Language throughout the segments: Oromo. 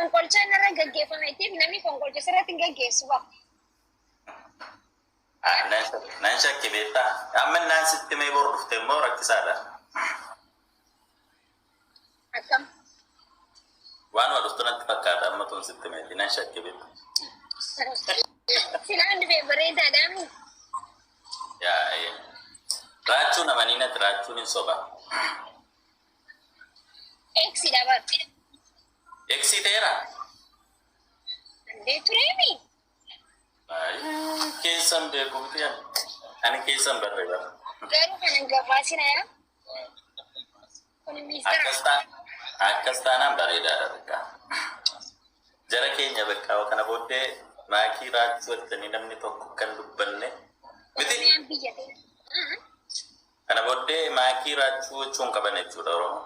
Fonqolchaan narra gaggeeffameetiif namni fonqolcha sirratti hin gaggeessu ba. Ah, nan shakke beektaa. Amma naan sitti mee bor dhufte immoo rakkisaadha. Akkam. Waanuma dhuftu natti fakkaata amma tun sitti meeti nan shakke beektaa. Silaan dhufee bareedaadhaami. Yaa ee. Raachuun amanii natti raachuun hin soba. Eksi dha bar. Eksii ta'eera? Andee tureemi. Baay'ee keessan beeku miti ani. Ani keessan barre bara. Garuu kan hin gabaasina yaa. Kun miistira. Akkas taanaan bareedaadha bakka. Jara keenya bakka kana booddee maakii raachuu jettanii namni tokko kan dubbanne miti. Oromiyaan biyya ta'e. Kana booddee maakii raachuu jechuun qaban jechuudha Oromoo.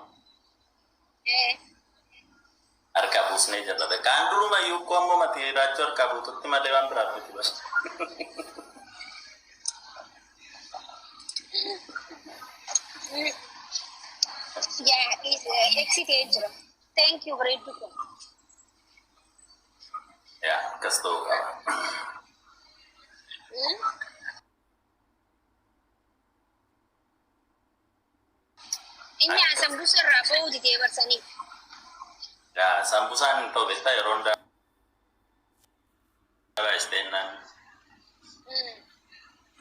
Harkaa buusnee jirra. Bakka an duruma iyyuu koo ammoo mati raachuu harkaa buututti malee waan biraaf miti bara. Yaa eksi ta'ee jira. Thank you bareedduu kun. Yaa akkas ta'uu qaba. Inni sambusa irraa ba'uu didee barsaniif. Yaa sambusaan hin ta'u beektaa yeroo hundaa baay'istee naan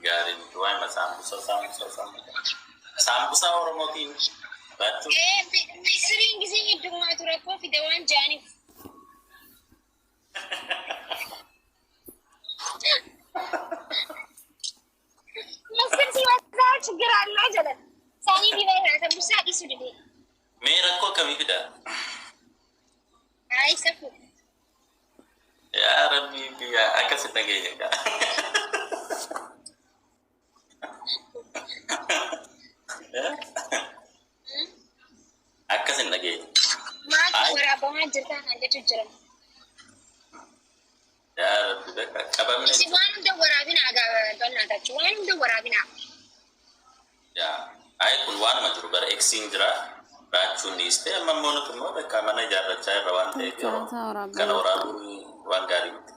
gaarii miti waa'ima sambusa sambusa sambusa. Sambusaa Oromootiin raachuu. Misiriin gisee heddummaatu rakkoo fide waan ja'aniif. Misir ሲበዛ ችግር አለ jedhan. Isaanii fi sambusaa dhiisuu didee. Mee rakkoo akkamii fida? Ay safu. Yaa Rabbi biyya akkas hin dhageenye gaa. Akkas hin dhageenye. Maaltu waraabamaa jirtaa kan jechu jiran. Yaa Rabbi bakka qabamne. Isin waan hunda waraabinaa bannaatachu waan hunda waraabinaa. Yaa ay kun waanuma jiru bara eksiin jira. Raachuun dhiiste amma immoo nuti immoo bakka mana ijaarrachaa irra waan ta'eef yeroo kana waraabuun waan gaarii miti.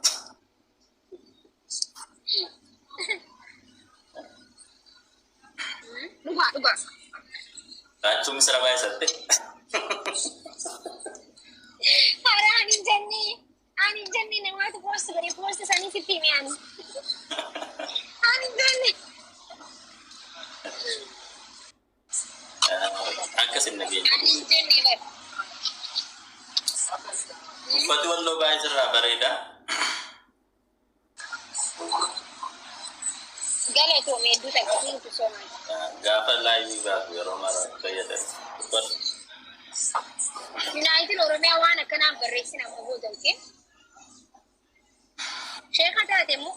Dhugaa dhugaa. Raachuun misira baay'isatte. Hara ani hin jenne ani hin jenne namaatu poost godhe poost sanii sitti hime ani. Ani hin jenne. Akkas hin dhageenye. Ani hin jenne bar. Uffati walloo baay'ee sirraa bareeda. Galatoome hedduu takka thank you so much. Gaafa live baatu yeroo mara fayyadamu. Uffata. United Oromiyaa waan akkanaan barreessin amma booda okay? Sheeka taate immoo.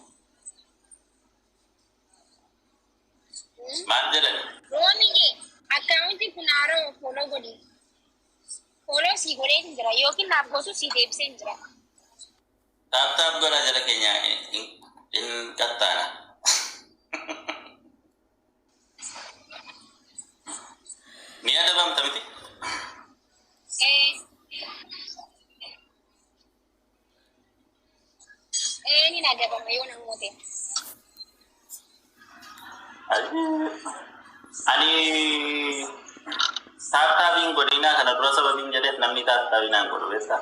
Maal jedhani? Roomiyye akkaawuntiin kun haaroo follow godhi. Follow sii godhee hin jira yookiin naaf gootu sii deebisee hin jira. Tap tap godhaa jara keenya hin qaxxaana. Ni adabamta miti? Ee. Ee ni adabama yoo namoota. Ani tap tapiin godhinaa kana dura sababiin jedheef namni tap tapii naan godhu beektaa?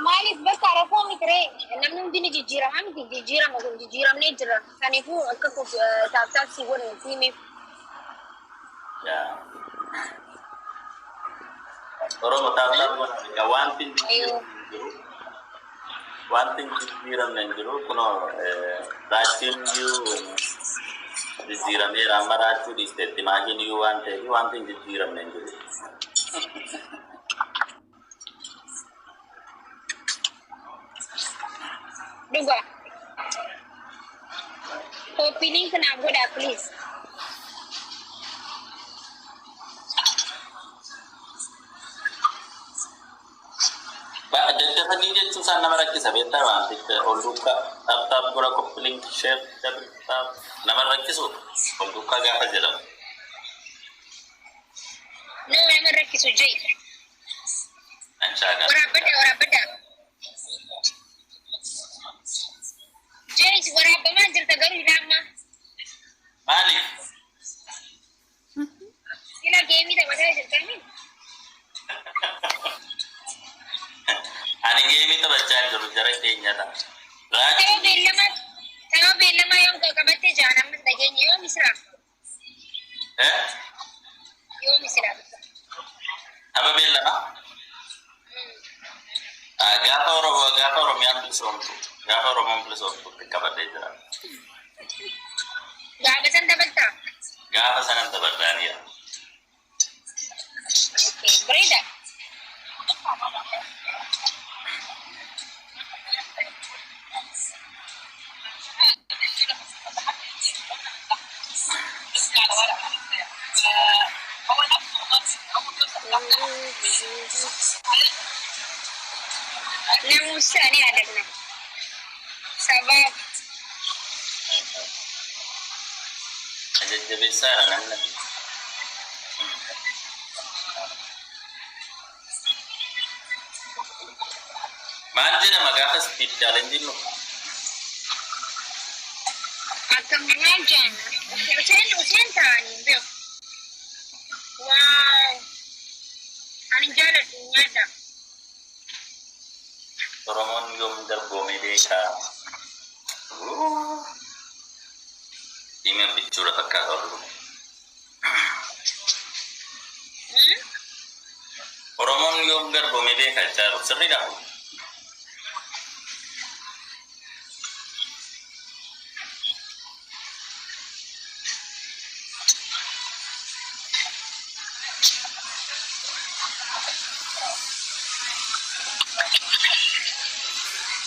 Maaliif bakka rakkoo miti ree namni hundi ni jijjiirama miti jijjiirama kun jijjiiramnee jira. Kanaafuu akka tap tap si godhan siimiif. Yaa. Oromo tap tap godhaa wanti hin jijjiiramne hin jiru. Wanti hin jijjiiramne hin jiru kunoo raachiin iyyuu jijjiirameera amma raachuu dhiisteetti maakiin iyyuu waan ta'eef wanti hin jijjiiramne hin jiru. Dhugaa. Copy link naaf godhaa please. Daddafanii jechuun isaan nama rakkisa beektaa wanticha ol duukaa tap tap godha copy link share double tap nama rakkisu ol duukaa gaafa jedhamu. Nama rakkisu jee. Shaakala. Waraabbadha waraabbadha. Jees waraabbamaa jirta garuu ilaa. Maaliif? Sila geemii taphataa jirtami. Ani geemii taphachaa hin jiru, jara keenyadha. Tapha Raachuu beellamaa, tapha beellamaa yoom qabattee jaan ammas dhageenya yoom isira? Eh? Yoom isira? Tapha beellamaa? Gaafa Oromoo, gaafa Oromiyaan bilisoomtu, gaafa Oromoon bilisoomtu qabadhee jira. Gaafa san taphattaa? Gaafa sanan taphadhaaniya. Okay, bareeda. Namuusaa ni yaadadna. Sabaaf. Jajjabeessaadha namni. Maal jedhama gaafa speed challenge nu? Akkam maal jedhan? Useen useen ta'anii hin beeku. Waaw. Ani jaaladhu nyaadha. Oromoon yoom garboomee beekaa? Dhimma bichuudha fakkaata warri kun. Oromoon yoom garboomee beekaa jechaa jiru. Sirriidha kun.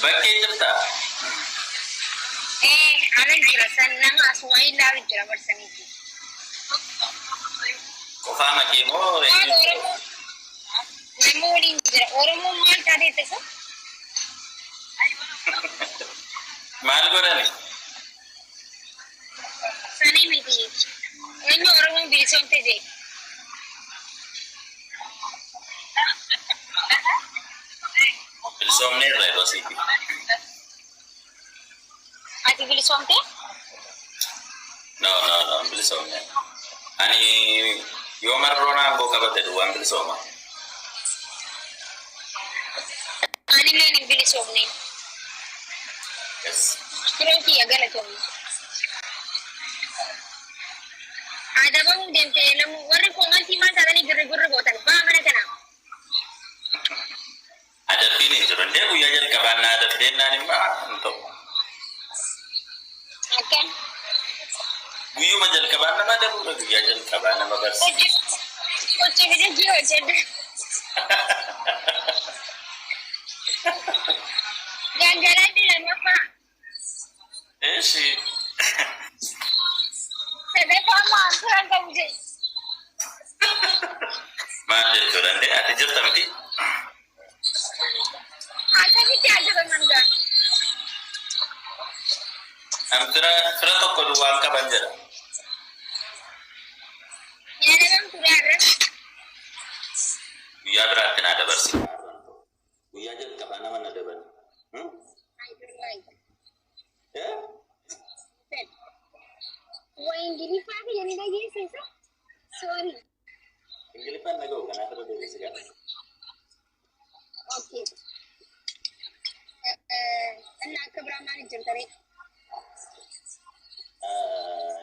Bakkee jirtaa? Ee, ala jira san nama as waa ilaalu jira barsaniiti. Qofaa makee moo Maal eenyu? Oromoo nama waliin jira. Oromoon maal taatee tasa? Maal godhani? Sanii miti. Eenyu Oromoon bilisoomte jee? Bilisoomneerra yeroo siiti. Ati bilisoomte? No, no, no, bilisoomne. Ani yoo marroon aangoo qabate duwwaan bilisooma. Anilleen hin bilisoomne. Yes. Firoo kiyya galatoomne. Adabamuu deemte namu warri koomantii maal taatanii girri gurri gootan baa mana kana. Adabbiin hin jiru. Indee guyyaa jalqabaan na adabdeen naan immoo hin ta'u. Akkam. Guyyuma jalqabaan nama adabuudha, guyyaa jalqabaa nama barsiisa. Hojii hojii hojjedhu. Gangaladhu lammaffaa. Eeshi. Sadaffaa ammoo anturan qabu jedhe. Maal jechuudha indee ati jirta miti? Akkamitti adabaman gaa? An fira fira tokko duwwaan qaban jedha. Yaadaman ture har'a. Guyyaa biraatti naa dabarsi. Guyyaa jalqabaa nama na dabale. I don't like. Eh? Waa Ingiliffaa kiyya ni dhageessisa? Sorry. Ingiliffaan dhaga'u, kanaaf irra deebi'ee si gaafadha. Okay. Inni akka biraa maal jirta ree?